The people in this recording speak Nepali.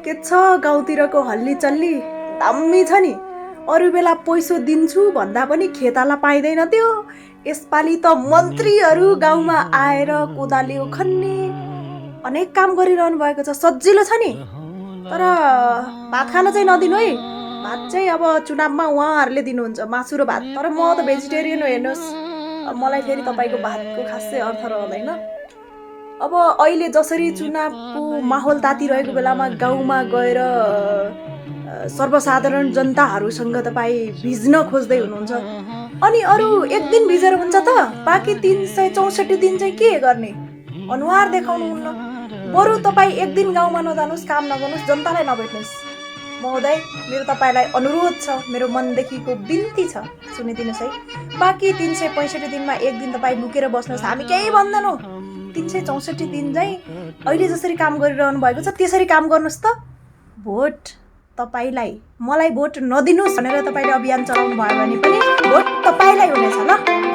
के छ गाउँतिरको हल्ली चल्ली दामी छ नि। अरू बेला पैसो दिन्छु भन्दा पनि खेताला पाइँदैन त्यो। यसपालि त मन्त्रीहरू गाउँमा आएर कोदाल्यो खन्ने अनेक काम गरिरहनु भएको छ। सजिलो छ नि। तर भात खान चाहिँ नदिनु है। भात चाहिँ अब चुनावमा उहाँहरूले दिनुहुन्छ, मासु र भात। तर म त भेजिटेरियन हो, हेर्नुहोस्। मलाई फेरि तपाईँको भातको खासै अर्थ रहँदैन। अब अहिले जसरी चुनावको माहौल तातिरहेको बेलामा गाउँमा गएर सर्वसाधारण जनताहरूसँग तपाईँ भिज्न खोज्दै हुनुहुन्छ। अनि अरू एक दिन भिजेर हुन्छ त? बाँकी 364 दिन चाहिँ के गर्ने? अनुहार देखाउनुहुन्न। बरु तपाईँ एक दिन गाउँमा नजानुहोस्, काम नगर्नुहोस्, जनतालाई नभेट्नुहोस्। महोदय, मेरो तपाईँलाई अनुरोध छ, मेरो मनदेखिको बिन्ती छ, सुनिदिनुहोस् है। बाँकी 365 दिनमा एक दिन तपाईँ लुकेर बस्नुहोस्, हामी केही भन्दैनौँ। 364 दिन चाहिँ अहिले जसरी काम गरिरहनु भएको छ त्यसरी काम गर्नुहोस् त। भोट तपाईँलाई, मलाई भोट नदिनुहोस् भनेर तपाईँले अभियान चलाउनु भयो भने पनि भोट तपाईँलाई हुनेछ ल।